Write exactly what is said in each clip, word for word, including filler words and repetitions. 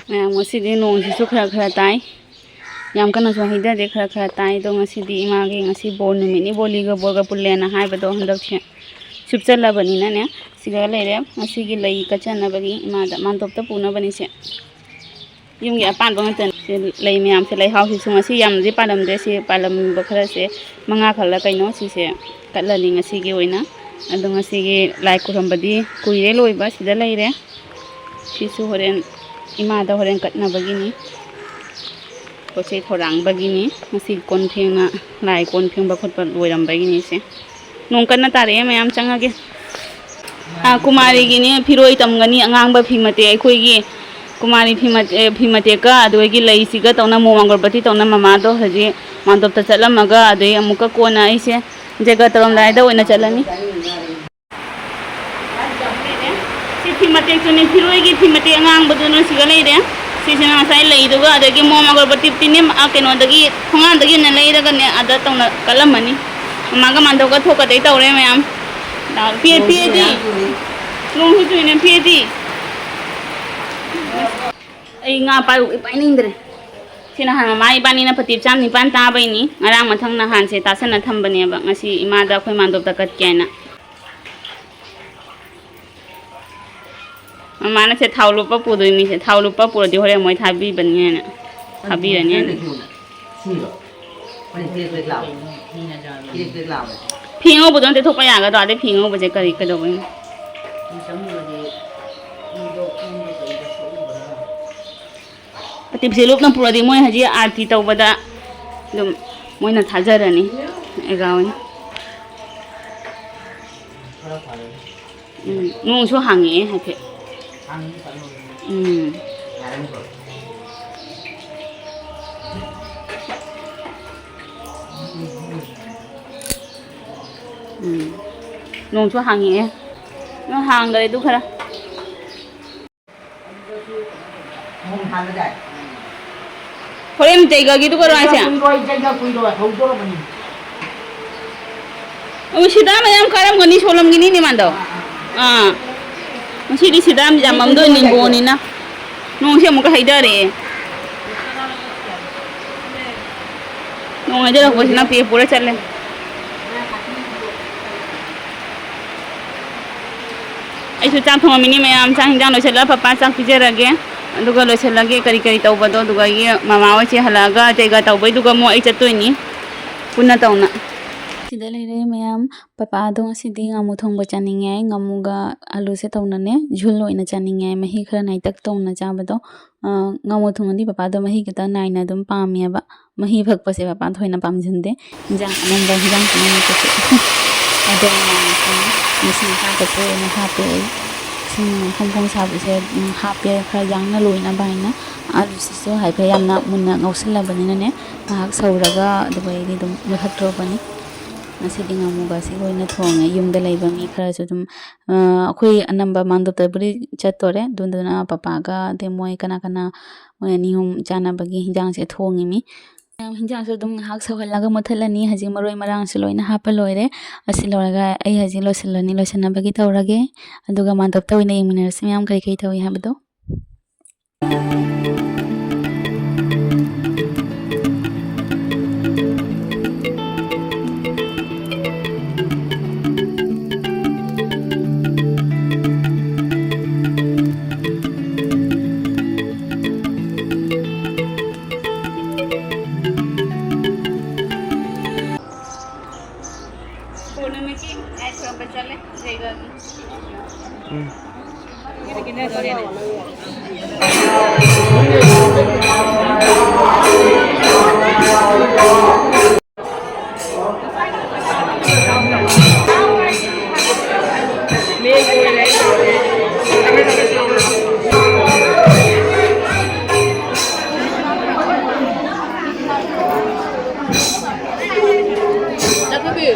ꯃꯌꯥꯝ, ꯉꯁꯤꯗꯤ ꯅꯣꯡꯁꯤꯁꯨ ꯈꯔ ꯈꯔ ꯇꯥꯏ, ꯌꯥꯝ ꯀꯟꯅꯁꯨ ꯍꯩꯊꯗꯦ, ꯈꯔ ꯈꯔ ꯇꯥꯏ꯫ ꯑꯗꯣ ꯉꯁꯤꯗꯤ ꯏꯃꯥꯒꯤ, ꯉꯁꯤ ꯕꯣꯔ ꯅꯨꯃꯤꯠꯅꯤ, ꯕꯣꯂꯤꯒ ꯕꯣꯔꯒ ꯄꯨꯜꯂꯦꯅ ꯍꯥꯏꯕꯗꯣ ꯍꯟꯗꯛꯁꯦ ꯁꯨꯞꯆꯜꯂꯕꯅꯤꯅꯅꯦ, ꯁꯤꯗ ꯂꯩꯔꯦ꯫ ꯉꯁꯤꯒꯤ ꯂꯩ ꯀꯠꯆꯅꯕꯒꯤ ꯏꯃꯥꯗ ꯃꯥꯟꯗꯣꯞꯇ ꯄꯨꯅꯕꯅꯤ ꯁꯦ꯫ ꯌꯨꯝꯒꯤ ꯑꯄꯥꯟꯕ ꯉꯥꯛꯇꯅꯤ꯫ ꯁꯤ ꯂꯩ ꯃꯌꯥꯝꯁꯦ, ꯂꯩꯍꯥꯎꯁꯤꯁꯨ ꯉꯁꯤ ꯌꯥꯝꯅꯗꯤ ꯄꯥꯜꯂꯝꯗ꯭ꯔꯦ꯫ ꯁꯤ ꯄꯥꯜꯂꯝꯕ ꯈꯔꯁꯦ, ꯃꯉꯥ ꯈꯛꯂ ꯀꯩꯅꯣ, ꯁꯤꯁꯦ ꯀꯠꯂꯅꯤ ꯉꯁꯤꯒꯤ ꯑꯣꯏꯅ꯫ ꯑꯗꯣ ꯉꯁꯤꯒꯤ ꯂꯥꯏ ꯈꯨꯔꯝꯕꯗꯤ ꯀꯨꯏꯔꯦ ꯂꯣꯏꯕ, ꯁꯤꯗ ꯂꯩꯔꯦ꯫ ꯁꯤꯁꯨ ꯍꯣꯔꯦꯟ ꯏꯃꯥꯗ ꯍꯣꯔꯦꯟ ꯀꯠꯅꯕꯒꯤꯅꯤ꯫ ꯄꯣꯠ ꯆꯩ ꯊꯧꯔꯥꯡꯕꯒꯤꯅꯤ꯫ ꯉꯁꯤ ꯀꯣꯟ ꯐꯦꯡꯅ, ꯂꯥꯏ ꯀꯣꯟ ꯐꯦꯡꯕ ꯈꯣꯠꯄ ꯂꯣꯏꯔꯝꯕꯒꯤꯅꯤ ꯁꯦ꯫ ꯅꯣꯡ ꯀꯟꯅ ꯇꯥꯔꯛꯑꯦ ꯃꯌꯥꯝ, ꯆꯪꯉꯒꯦ꯫ ꯑꯥ, ꯀꯨꯃꯥꯔꯤꯒꯤꯅꯦ, ꯐꯤꯔꯣꯏ ꯇꯝꯒꯅꯤ, ꯑꯉꯥꯡꯕ ꯐꯤ ꯃꯇꯦꯛ, ꯑꯩꯈꯣꯏꯒꯤ ꯀꯨꯃꯥꯔꯤ ꯐꯤ ꯃꯇꯦꯛ, ꯐꯤ ꯃꯇꯦꯛꯀ ꯑꯗꯨꯒꯤ ꯂꯩꯁꯤꯒ ꯇꯧꯅ, ꯃꯣꯝ ꯑꯒꯔꯕꯇꯤ ꯇꯧꯅ, ꯃꯃꯥꯗꯣ ꯍꯧꯖꯤꯛ ꯃꯥꯟꯗꯣꯞꯇ ꯆꯠꯂꯝꯃꯒ, ꯑꯗꯩ ꯑꯃꯨꯛꯀ ꯀꯣꯟꯅ ꯑꯩꯁꯦ ꯖꯒ ꯇꯧꯔꯝꯗꯥꯏꯗ ꯑꯣꯏꯅ ꯆꯠꯂꯅꯤ꯫ ꯁꯤ ꯐꯤ ꯃꯇꯦꯛꯇꯨꯅꯦ, ꯐꯤꯔꯣꯏꯒꯤ ꯐꯤ ꯃꯇꯦꯛ ꯑꯉꯥꯡꯕꯗꯨꯅ ꯁꯤꯒ ꯂꯩꯔꯦ꯫ ꯁꯤꯁꯤꯅ ꯉꯁꯥꯏ ꯂꯩꯗꯨꯒ, ꯑꯗꯒꯤ ꯃꯣꯝ ꯑꯒꯔꯕꯇꯤꯞꯇꯤꯅꯦ, ꯑꯥ, ꯀꯩꯅꯣꯗꯒꯤ, ꯊꯣꯡꯒꯥꯟꯗꯒꯤ ꯑꯣꯏꯅ ꯂꯩꯔꯒꯅꯦ, ꯑꯗ ꯇꯧꯅ ꯀꯠꯂꯝꯃꯅꯤ꯫ ꯃꯃꯥꯒ ꯃꯥꯟꯗꯣꯞꯀ ꯊꯣꯛꯀꯗꯩ ꯇꯧꯔꯦ ꯃꯌꯥꯝ꯫ ꯂꯥꯎ, ꯄꯤ-, ꯄꯤꯗꯤ꯫ ꯅꯣꯡꯁꯨ ꯆꯨꯏꯅꯦ, ꯄꯤꯗꯤ꯫ ꯑꯩ ꯉꯥ ꯄꯥꯏꯔꯨ-, ꯄꯥꯏꯅꯤꯡꯗ꯭ꯔꯦ꯫ ꯁꯤ ꯅꯍꯥꯟ ꯃꯃꯥ ꯏꯕꯥꯅꯤꯅ ꯐꯇꯤꯞ ꯆꯥꯝ ꯅꯤꯄꯥꯟ ꯇꯥꯕꯩꯅꯤ꯫ ꯉꯔꯥꯡ ꯃꯊꯪ ꯅꯍꯥꯟꯁꯦ ꯇꯥꯁꯟꯅ ꯊꯝꯕꯅꯦꯕ꯫ ꯉꯁꯤ ꯏꯃꯥꯗ ꯑꯩꯈꯣꯏ ꯃꯥꯟꯗꯣꯞꯇ ꯀꯠꯀꯦ ꯍꯥꯏꯅ꯫ ꯃꯃꯥꯅ ꯁꯦ ꯊꯥꯎ ꯂꯨꯞꯄ ꯄꯨꯗꯣꯏꯅꯤ꯫ ꯁꯦ ꯊꯥꯎ ꯂꯨꯞꯄ ꯄꯨꯔꯗꯤ ꯍꯣꯔꯦꯟ ꯃꯣꯏ ꯊꯥꯕꯤꯕꯅꯤ ꯍꯥꯏꯅ꯫ ꯊꯥꯕꯤꯔꯅꯤ ꯍꯥꯏꯅ꯫ ꯁꯤꯔꯣ? ꯍꯣꯔꯦꯟ ꯇꯦꯛ ꯇꯦꯛ ꯂꯥꯎꯋꯦ꯫ ꯇꯦꯛ ꯇꯦꯛ ꯂꯥꯎꯋꯦ꯫ ꯐꯤ ꯑꯉꯧꯕꯗꯣ ꯑꯝꯇ ꯊꯣꯛꯄ ꯌꯥꯒꯗ꯭ꯔꯣ? ꯑꯗꯩ ꯐꯤ ꯑꯉꯧꯕꯁꯦ ꯀꯔꯤ ꯀꯩꯗꯧꯕꯩꯅꯣ? ꯐꯤ ꯆꯪꯉꯨꯔꯗꯤ ꯃꯤꯗꯣ ꯈꯣꯡꯗ ꯀꯩꯗ ꯁꯣꯛꯎꯕ꯭ꯔꯥ? ꯐꯇꯤꯞꯁꯦ ꯂꯨꯞꯅ ꯄꯨꯔꯗꯤ ꯃꯣꯏ ꯍꯧꯖꯤꯛ ꯑꯥꯔꯇꯤ ꯇꯧꯕꯗ ꯑꯗꯨꯝ ꯃꯣꯏꯅ ꯊꯥꯖꯔꯅꯤ꯫ ꯑꯦꯒꯥ ꯍꯣꯏꯅ꯫ ꯈꯔ ꯐꯔꯦ꯫ ꯎꯝ, ꯅꯣꯡꯁꯨ ꯍꯥꯡꯉꯛꯑꯦ ꯍꯥꯏꯐꯦꯠ꯫ ꯍꯥꯡꯉꯤ ꯐꯖꯅ꯫ ꯎꯝ꯫ ꯌꯥꯔꯦ꯫ ꯎꯝ꯫ ꯅꯣꯡꯁꯨ ꯍꯥꯡꯉꯛꯑꯦ꯫ ꯅꯣꯡ ꯍꯥꯡꯈ꯭ꯔꯦ ꯑꯗꯨ ꯈꯔ꯫ ꯍꯣꯔꯦꯟ ꯆꯩꯒꯒꯤꯗꯨꯒꯔꯣ ꯍꯥꯏꯁꯦ? ꯀꯨꯏꯔꯣꯏ, ꯆꯩꯒ ꯀꯨꯏꯔꯣꯏ, ꯍꯧꯗꯣꯔꯕꯅꯤ꯫ ꯑꯣ, ꯁꯤꯗꯥ ꯃꯌꯥꯝ ꯀꯥꯔꯝꯒꯅꯤ, ꯁꯣꯂꯝꯒꯤꯅꯤꯅꯦ ꯃꯥꯗꯣ꯫ ꯑꯥ꯫ ꯉꯁꯤꯗꯤ ꯁꯤꯗꯥ ꯌꯥꯝꯃꯝꯗꯣꯏ ꯅꯤꯡꯒꯣꯅꯤꯅ꯫ ꯅꯣꯡꯁꯦ ꯑꯃꯨꯛꯀ ꯍꯩꯊꯔꯛꯑꯦ꯫ ꯅꯣꯡ ꯍꯩꯊꯔꯛꯄꯁꯤꯅ ꯄꯦ ꯄꯨꯔ ꯆꯠꯂꯦ꯫ ꯑꯩꯁꯨ ꯆꯥꯛ ꯊꯣꯡꯉꯝꯃꯤꯅꯤ ꯃꯌꯥꯝ꯫ ꯆꯥꯛ ꯍꯤꯟꯖꯥꯡ ꯂꯣꯏꯁꯤꯜꯂꯒ ꯄꯄꯥ ꯆꯥꯛ ꯄꯤꯖꯔꯒꯦ꯫ ꯑꯗꯨꯒ ꯂꯣꯏꯁꯤꯜꯂꯒꯦ ꯀꯔꯤ ꯀꯔꯤ ꯇꯧꯕꯗꯣ꯫ ꯑꯗꯨꯒ ꯑꯩꯒꯤ ꯃꯃꯥ ꯍꯣꯏꯁꯦ ꯍꯜꯂꯛꯑꯒ ꯀꯩꯀꯥ ꯇꯧꯕꯩꯗꯨꯒ ꯑꯃꯨꯛ ꯑꯩ ꯆꯠꯇꯣꯏꯅꯤ ꯄꯨꯟꯅ ꯇꯧꯅ꯫ ꯁꯤꯗ ꯂꯩꯔꯦ ꯃꯌꯥꯝ꯫ ꯄꯄꯥꯗꯣ ꯉꯁꯤꯗꯤ ꯉꯥꯃꯨ ꯊꯣꯡꯕ ꯆꯥꯅꯤꯡꯉꯦ ꯍꯥꯏ꯫ ꯉꯥꯃꯨꯒ ꯑꯂꯨꯁꯦ ꯇꯧꯅꯅꯦ ꯖꯨꯜ ꯑꯣꯏꯅ ꯆꯥꯅꯤꯡꯉꯦ ꯍꯥꯏ꯫ ꯃꯍꯤ ꯈꯔ ꯅꯥꯏꯇꯛ ꯇꯧꯅ ꯆꯥꯕꯗꯣ꯫ ꯑ, ꯉꯥꯃꯨ ꯊꯣꯡꯉꯗꯤ ꯄꯄꯥꯗꯣ ꯃꯍꯤ ꯈꯤꯇꯪ ꯅꯥꯏꯅ ꯑꯗꯨꯝ ꯄꯥꯝꯃꯦꯕ꯫ ꯃꯍꯤ ꯐꯛꯄꯁꯦ ꯄꯄꯥ ꯊꯣꯏꯅ ꯄꯥꯝꯖꯟꯗꯦ꯫ ꯏꯟꯖꯥꯡ ꯑꯅꯝꯕ, ꯏꯟꯖꯥꯡ ꯄꯨꯝꯅꯃꯛꯇꯁꯨ꯫ ꯑꯗꯣ ꯃꯌꯥꯝ ꯏꯁꯤꯡ ꯑꯁꯥꯕꯁꯦ ꯑꯣꯏꯅ ꯍꯥꯞꯄꯦ ꯑꯩ꯫ ꯏꯁꯤꯡ ꯐꯣꯡ ꯐꯣꯡ ꯁꯥꯕꯁꯦ, ꯎꯝ, ꯍꯥꯞꯄꯦ ꯈꯔ ꯌꯥꯡꯅ ꯂꯣꯏꯅꯕ ꯍꯥꯏꯅ꯫ ꯑꯂꯨꯁꯤꯁꯨ ꯍꯥꯏꯐꯦꯠ ꯌꯥꯝꯅ ꯃꯨꯟꯅ ꯉꯧꯁꯤꯜꯂꯕꯅꯤꯅꯅꯦ, ꯉꯥꯏꯍꯥꯛ ꯁꯧꯔꯒ ꯑꯗꯨꯒ ꯑꯩꯗꯤ ꯑꯗꯨꯝ ꯃꯨꯊꯠꯇ꯭ꯔꯣꯕꯅꯤ꯫ ꯉꯁꯤꯗꯤ ꯉꯥꯃꯨꯒꯁꯤ ꯑꯣꯏꯅ ꯊꯣꯡꯉꯦ꯫ ꯌꯨꯝꯗ ꯂꯩꯕ ꯃꯤ ꯈꯔꯁꯨ ꯑꯗꯨꯝ, ꯑ, ꯑꯩꯈꯣꯏ ꯑꯅꯝꯕ ꯃꯥꯟꯗꯣꯞꯇꯕꯨꯗꯤ ꯆꯠꯇꯣꯔꯦ꯫ ꯑꯗꯨꯗꯨꯅ ꯄꯄꯥꯒ ꯑꯗꯩ ꯃꯣꯏ ꯀꯅꯥ ꯀꯅꯥ, ꯃꯣꯏ ꯑꯅꯤ ꯑꯍꯨꯝ ꯆꯥꯅꯕꯒꯤ ꯍꯤꯟꯖꯥꯡꯁꯦ ꯊꯣꯡꯉꯤꯃꯤ꯫ ꯍꯤꯟꯖꯥꯡꯁꯨ ꯑꯗꯨꯝ ꯉꯥꯏꯍꯥꯛ ꯁꯧꯍꯜꯂꯒ ꯃꯨꯠꯊꯠꯂꯅꯤ꯫ ꯍꯧꯖꯤꯛ ꯃꯔꯣꯏ ꯃꯔꯥꯡꯁꯨ ꯂꯣꯏꯅ ꯍꯥꯞꯄ ꯂꯣꯏꯔꯦ꯫ ꯑꯁꯤ ꯂꯣꯏꯔꯒ ꯑꯩ ꯍꯧꯖꯤꯛ ꯂꯣꯏꯁꯤꯜꯂꯅꯤ, ꯂꯣꯏꯁꯤꯟꯅꯕꯒꯤ ꯇꯧꯔꯒꯦ꯫ ꯑꯗꯨꯒ ꯃꯥꯟꯗꯣꯞꯇ ꯑꯣꯏꯅ ꯌꯦꯡꯃꯤꯟꯅꯔꯁꯤ ꯃꯌꯥꯝ ꯀꯔꯤ ꯀꯔꯤ ꯇꯧꯏ ꯍꯥꯏꯕꯗꯣ꯫ ꯄꯨꯔꯅꯤꯃꯥꯒꯤ ꯂꯥꯏ ꯈꯨꯔꯨꯝꯕ ꯆꯠꯂꯦ, ꯖꯩꯒꯒꯤ꯫ ꯎꯝ꯫ ꯆꯠꯊꯕꯤ,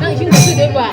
ꯅꯪ ꯏꯁꯤꯡ ꯊꯛꯈꯤꯗꯣꯏꯕ?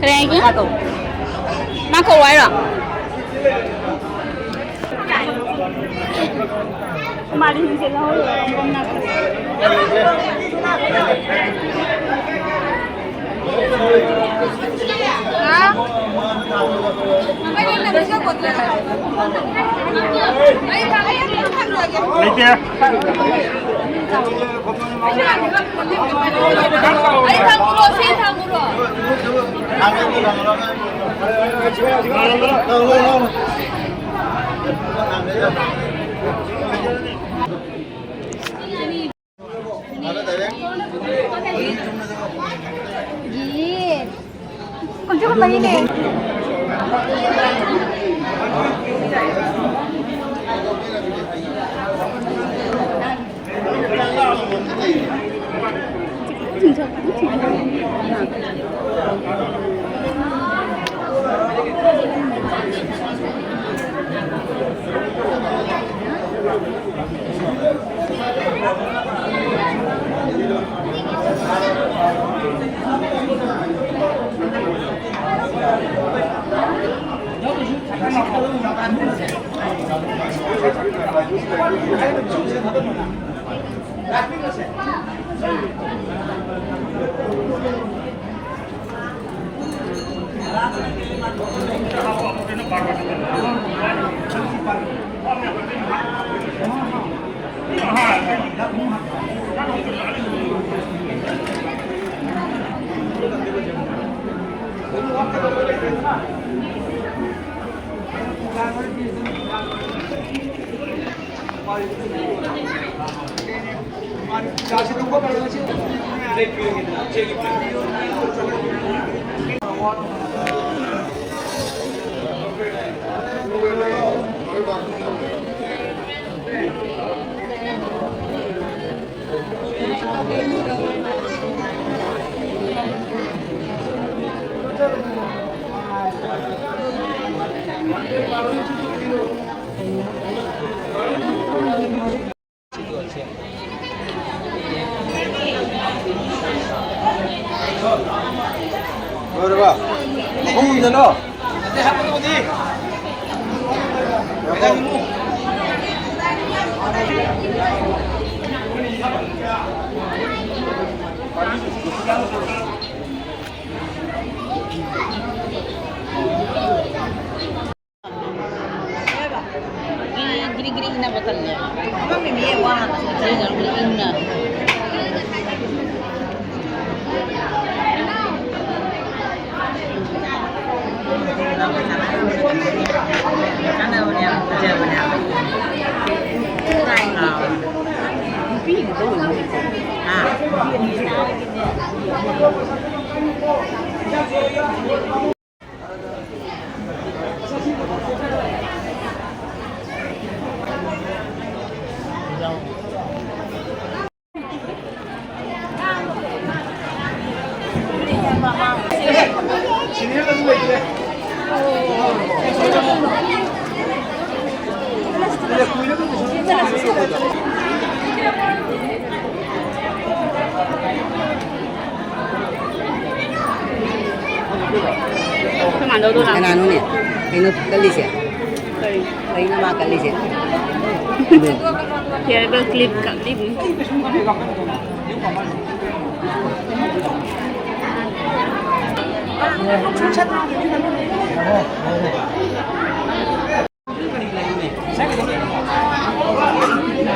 ꯀꯔꯤ ꯍꯥꯏꯒꯦ? ꯃꯥ ꯀꯧ ꯍꯥꯏꯔꯣ? ꯃꯥꯗꯤ ꯍꯤꯡꯁꯦ ꯂꯧꯍꯧꯔꯣ꯫ ꯂꯩꯇꯦ꯫ ꯌꯧꯔꯕ? ꯃꯈꯣꯡ ꯎꯝꯖꯜꯂꯣ꯫ ꯒ꯭ꯔꯤ ꯒ꯭ꯔꯤ ꯏꯟꯅꯕ ꯇꯜꯂꯦ꯫ ꯒ꯭ꯔꯤ ꯒ꯭ꯔꯤ ꯏꯟꯅ꯫ ꯆꯥꯟꯅꯕꯅꯦ ꯌꯥꯝ ꯐꯖꯕꯅꯦ ꯍꯥꯏꯕ꯫ ꯅꯨꯄꯤꯒꯤꯗ ꯑꯣꯏꯔꯝꯒꯅꯤꯀꯣ꯫ ꯍꯥ? ꯑꯩꯈꯣꯏ ꯃꯥꯟꯗꯧꯗꯣ ꯂꯥꯛꯑꯦ꯫ ꯀꯅꯥꯅꯣꯅꯦ? ꯀꯩꯅꯣ ꯀꯜꯂꯤꯁꯦ? ꯀꯔꯤ? ꯀꯩꯅꯣ ꯃꯥ ꯀꯜꯂꯤꯁꯦ? Hair band clip ꯀꯛꯂꯤꯕꯅꯤ꯫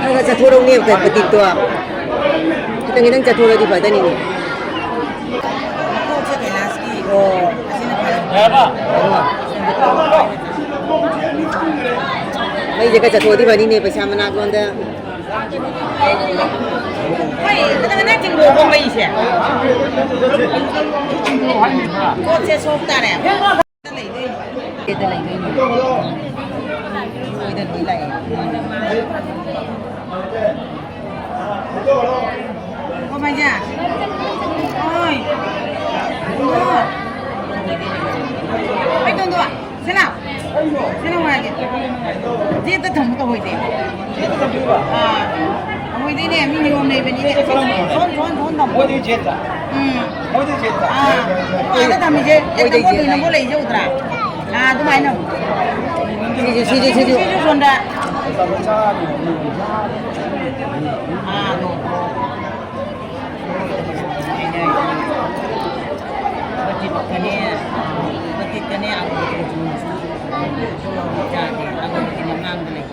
ꯈꯔ ꯈꯔ ꯆꯠꯊꯣꯔꯛꯎꯅꯦ, ꯄ꯭ꯔꯗꯤꯞꯇꯣ꯫ ꯈꯤꯇꯪ ꯈꯤꯇꯪ ꯆꯠꯊꯣꯔꯛꯑꯗꯤ ꯐꯗꯣꯏꯅꯤꯅꯦ꯫ ꯀꯣꯛꯁꯦ ꯀꯩꯂꯥꯁꯀꯤ꯫ ꯑꯣ꯫ ꯑꯁꯤꯅ ꯐꯔꯦ꯫ ꯃꯩꯁꯦ ꯈꯔ ꯆꯠꯊꯣꯛꯑꯗꯤ ꯐꯅꯤꯅꯦ, ꯄꯩꯁꯥ ꯃꯅꯥꯛꯂꯣꯝꯗ꯫ ꯍꯣꯏ, ꯈꯤꯇꯪ ꯈꯤꯇꯪ ꯆꯤꯡꯊꯣꯛꯄ ꯃꯩꯁꯦ꯫ ꯄꯣꯠꯁꯦ ꯁꯣꯛ ꯇꯥꯔꯦ꯫ ꯀꯦꯗ ꯂꯩꯗꯣꯏꯅꯣ? ꯀꯣꯏꯗꯗꯤ ꯂꯥꯛꯑꯦ꯫ ꯀꯃꯥꯏꯅ? ꯍꯣꯏ꯫ ꯀꯩꯗꯧꯗꯣ? ꯁꯤꯅ? ꯁꯤꯅ ꯍꯥꯏꯒꯦ꯫ ꯖꯦꯠꯇ ꯊꯝꯃꯨ ꯇꯧꯍꯣꯏꯗꯦ꯫ ꯑꯥ꯫ ꯃꯣꯏꯗꯤꯅꯦ, ꯃꯤ ꯅꯤꯌꯣꯝ ꯂꯩꯕꯅꯤꯅꯦ꯫ ꯁꯣꯟ, ꯁꯣꯟ, ꯁꯣꯟ, ꯁꯣꯟ ꯊꯝꯃꯣ꯫ ꯃꯣꯏꯗꯤ ꯆꯦꯠꯇ꯫ ꯎꯝ꯫ ꯃꯣꯏꯗꯤ ꯆꯦꯠꯇ꯫ ꯑꯥ, ꯑꯥꯗ ꯊꯝꯃꯤꯁꯦ, ꯑꯦꯛꯇ ꯃꯣꯏꯗꯤ ꯄꯣꯠ ꯆꯦꯠꯇ꯫ ꯂꯣꯏꯅꯃꯛ ꯂꯩꯁꯦ ꯎꯗ꯭ꯔꯥ? ꯑꯥ, ꯑꯗꯨꯃꯥꯏꯅ꯫ ꯁꯤꯁꯦ, ꯁꯤꯁꯦ, ꯁꯤꯁꯦ꯫ ꯁꯤꯁꯨ ꯁꯣꯟꯗ꯫ ꯑꯥ, ꯑꯗꯣ꯫ ꯕꯀꯤꯠꯀꯅꯦ, ꯕꯀꯤꯠꯀꯅꯦ, ꯑꯂꯨ ꯃꯆꯨ ꯃꯆꯨ꯫ ꯆꯥꯗꯦ, ꯑꯂꯨꯒꯤꯅ ꯑꯉꯥꯡꯕ ꯂꯩ꯫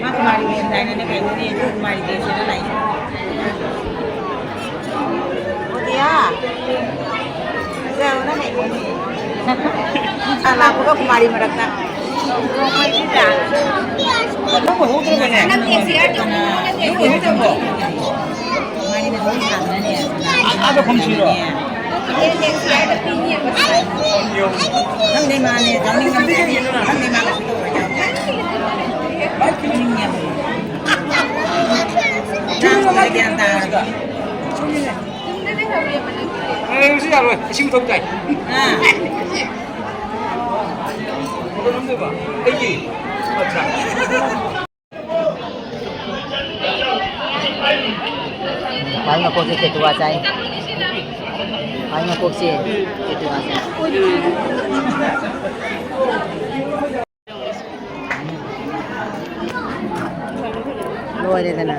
ꯃꯥ ꯀꯨꯃꯥꯔꯤ ꯃꯦꯟꯗꯥꯏꯅꯦ ꯀꯩꯅꯣꯅꯦ, ꯀꯨꯃꯥꯔꯤ ꯗꯦꯁꯤꯗ ꯂꯥꯛꯏ꯫ ꯑꯣ ꯗꯤꯌꯥ꯫ ꯐꯖꯕꯅ ꯀꯩꯅꯣꯅꯦ꯫ ꯅꯨꯡꯁꯥ ꯂꯥꯛꯄꯒ ꯀꯨꯃꯥꯔꯤ ꯃꯔꯛꯇ꯫ ꯅꯣꯡꯃꯩꯁꯤꯗ꯫ ꯅꯪ ꯍꯧꯗ꯭ꯔꯕꯅꯦ? ꯅꯪ ꯇꯦꯛꯁꯤ ꯍꯥꯏꯔꯗꯤ ꯅꯪ ꯍꯧꯗ꯭ꯔꯕꯣ? ꯀꯨꯃꯥꯔꯤꯅ ꯂꯣꯏ ꯁꯥꯗꯅꯅꯦ꯫ ꯑꯥꯗ ꯐꯝꯁꯤꯔꯣ? ꯈꯪꯗꯦ, ꯃꯥꯅꯦ, ꯆꯥꯅꯤꯡꯉꯝꯗ꯭ꯔꯗꯤ ꯈꯪꯗꯦ, ꯃꯥ ꯀꯩꯁꯨ ꯇꯧꯔꯣꯏ, ꯆꯥꯅꯤꯡꯉꯦ꯫ ꯆꯥꯕꯗ ꯒ꯭ꯌꯥꯟ ꯇꯥꯔꯗꯤ꯫ ꯑꯦ, ꯍꯧꯖꯤꯛ ꯌꯥꯔꯣꯏ, ꯏꯁꯤꯡ ꯊꯛ ꯇꯥꯏ꯫ ꯑꯥ꯫ ꯀꯩꯗꯧꯔꯝꯗꯣꯏꯕ? ꯑꯩꯒꯤ꯫ ꯑꯠꯆꯥ꯫ ꯃꯥꯏ ꯃꯀꯣꯛꯁꯦ ꯇꯦꯇꯨꯋꯥ ꯆꯥꯏ꯫ ꯃꯥꯏ ꯃꯀꯣꯛꯁꯦ ꯇꯦꯇꯨꯋꯥ ꯆꯥꯏ꯫ ꯂꯣꯏꯔꯦꯗꯅ꯫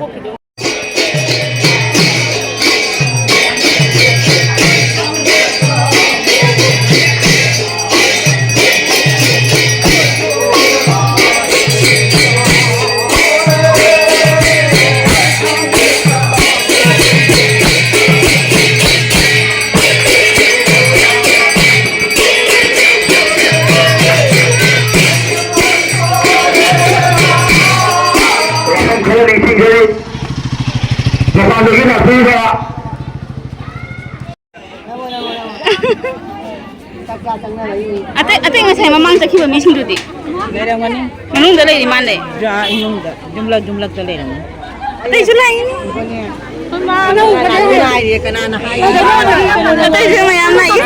ꯃꯄꯥꯟꯗꯒꯤ ꯂꯥꯛꯄꯤꯕ ꯑꯇꯩ, ꯑꯇꯩ ꯉꯁꯥꯏ ꯃꯃꯥꯡ ꯆꯠꯈꯤꯕ ꯃꯤꯁꯤꯡꯗꯨꯗꯤ? ꯂꯩꯔꯝꯒꯅꯤ꯫ ꯃꯅꯨꯡꯗ ꯂꯩꯔꯤ ꯃꯥꯜꯂꯦ꯫ ꯖꯥ-, ꯏꯃꯨꯡꯗ, ꯌꯨꯝꯂꯛ, ꯌꯨꯝꯂꯛꯇ ꯂꯩꯔꯝꯒꯅꯤ꯫ ꯑꯇꯩꯁꯨ ꯂꯥꯛꯏꯅꯤ꯫ ꯀꯅꯥꯅ ꯉꯥꯏꯔꯤ? ꯀꯅꯥꯅ ꯍꯥꯏ? ꯑꯇꯩꯁꯨ ꯃꯌꯥꯝ ꯂꯥꯛꯏ꯫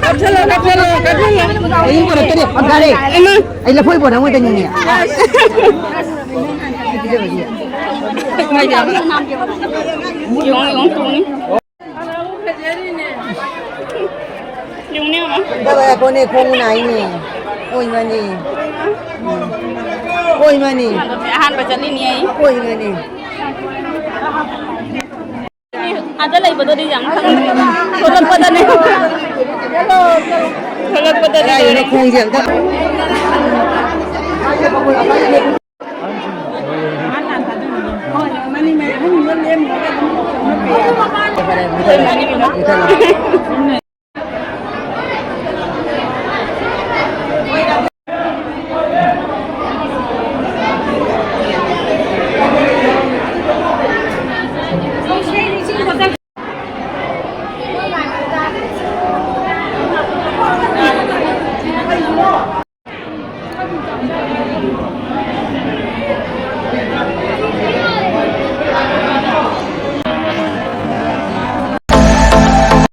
ꯀꯞꯁꯜꯂꯣ, ꯀꯞꯁꯜꯂꯣ, ꯀꯞꯁꯜꯂꯣ꯫ ꯑꯩ ꯄꯨꯔꯛꯇ꯭ꯔꯤ꯫ ꯐꯖꯔꯦ꯫ ꯏꯃꯥ꯫ ꯑꯩ ꯂꯐꯣꯏ ꯄꯨꯔꯛ ꯅꯉꯣꯟꯗꯅꯤꯅꯦ꯫ ꯌꯦꯡꯉꯣ, ꯌꯦꯡꯉꯣ, ꯇꯣꯡꯉꯤ꯫ ꯌꯦꯡꯉꯨꯅꯦ, ꯌꯦꯡꯉꯣ꯫ ꯗꯕ ꯀꯣꯅꯦ ꯈꯣꯡ ꯅꯥꯏꯅꯦ꯫ ꯑꯣꯏꯃꯅꯤ꯫ ꯑꯣꯏꯃꯅꯤ꯫ ꯑꯍꯥꯟꯕ ꯆꯠꯂꯤꯅꯤ ꯑꯩ꯫ ꯑꯣꯏꯃꯅꯤ꯫ ꯑꯥꯗ ꯂꯩꯕꯗꯨꯗꯤ ꯌꯥꯝ ꯈꯪꯗꯦ꯫ ꯊꯣꯛꯂꯛꯄꯗꯅꯦ꯫ ꯊꯣꯛꯂꯛꯄꯗꯗꯤ ꯀꯗꯥꯏꯗꯅꯣ ꯂꯣꯏꯔꯦ꯫ ꯈꯣꯡꯁꯦ ꯑꯝꯇ꯫